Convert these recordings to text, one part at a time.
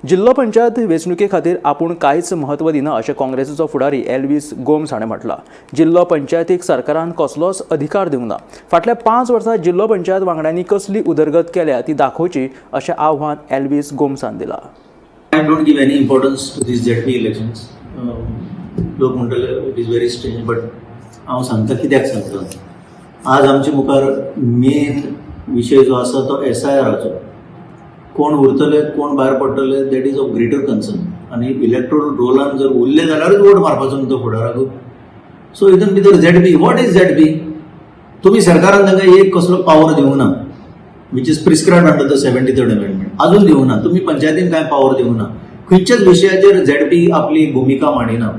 जिल्लो पंचायत वेंचणुके खातीर आपूण कांयच म्हत्व दिना अशें काँग्रेसीचो फुडारी एल्वीस गोम्स हाणें म्हटलां. जिल्लो पंचायतीक सरकारान कसलोच अधिकार दिवंक ना. फाटल्या 5 वर्सां जिल्लो पंचायत वांगड्यांनी कसली उदरगत केल्या ती दाखोवची अशें आव्हान एल्वीस गोम्सान दिलां. I don't give any importance to these ZP elections. लोक म्हणटले it is very strange, but हांव सांगता कित्याक सांगता. आज आमचे मुखार मेन विशय जो आसा तो एसआयआराचो. कोण उरतले, कोण भायर पडटले, that is of greater concern. आनी इलेक्ट्रोल रोलान जर उरले जाल्यारूच वोट मारपाचो न्हू तो फुडाराक. सो हितून भितर ZP, what is ZP? तुमी सरकारान तांकां एक कसलो पावर दिवंक ना, which is prescribed under the 73rd amendment. अजून दिवंक ना. तुमी पंचायतीन कांय पावर दिवंक ना. खंयच्याच विशयाचेर झेडपी आपली भुमिका मांडिना.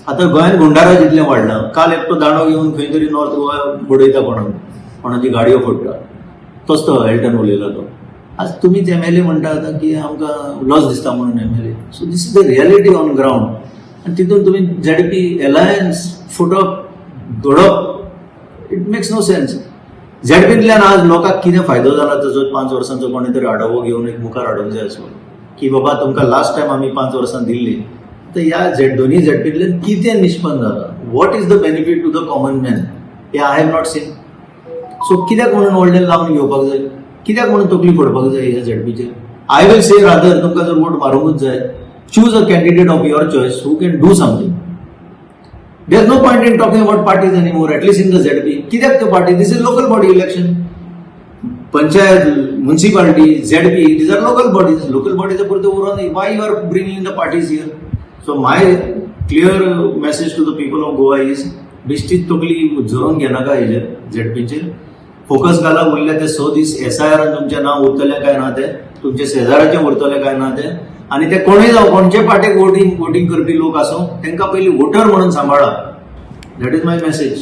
आतां गोंयांत गुंडाराज इतलें वाडलां. काल एकटो दांडो घेवन खंय तरी नॉर्थ गोवा बडयता कोणाक, कोणाची गाडयो फोडटा. तोच तो एल्टन उलयला तो. आज तुमीच एमएलए म्हणटा आतां की आमकां लॉस दिसता म्हणून MLA. So this is the reality on ground. आनी तितून तुमी झेडपी एलायन्स फुटप, घडप, it makes no sense. झेडपींतल्यान आज लोकांक कितें फायदो जाला ताजो? 5 वर्सांचो कोणी तरी आढावो घेवन एक मुखार हाडूंक जाय आसलो की बाबा, तुमकां लास्ट टायम आमी 5 वर्सां दिल्ली, तर ह्या झेड दोन्ही झेडपींतल्यान कितें निष्पन्न जाला? What is the benefit to the common man? हे I have not seen. So कित्याक म्हणून व्हडलें लावन घेवपाक जाय? कित्याक म्हणून तकली फोडपाक जाय ह्या झेडपीचेर? I will say rather, तुमकां जर वोट मारूंकूच जाय, choose a candidate of your choice who can do something. There no point in talking about parties anymore, at least in the ZP. कित्याक त्यो party? This is local body election. Panchayat, municipality, ZP, these are local bodies. Local बॉडीच्या पुरते उरोन why you are bringing the parties here? So my clear message to the people of Goa is, बेश्टीच तकली झरोवन घेनाका हेजेर. झेडपीचेर focus घाला. उरल्या ते 6 दीस एसआयआरान तुमचें नांव उरतलें काय ना तें, तुमच्या शेजाराचें उरतलें काय ना तें, आनी ते कोणूय जावं, कोणचे पार्टीक वोटींग करपी लोक आसूं, तांकां पयलीं वोटर म्हणून सांबाळा. That is my message.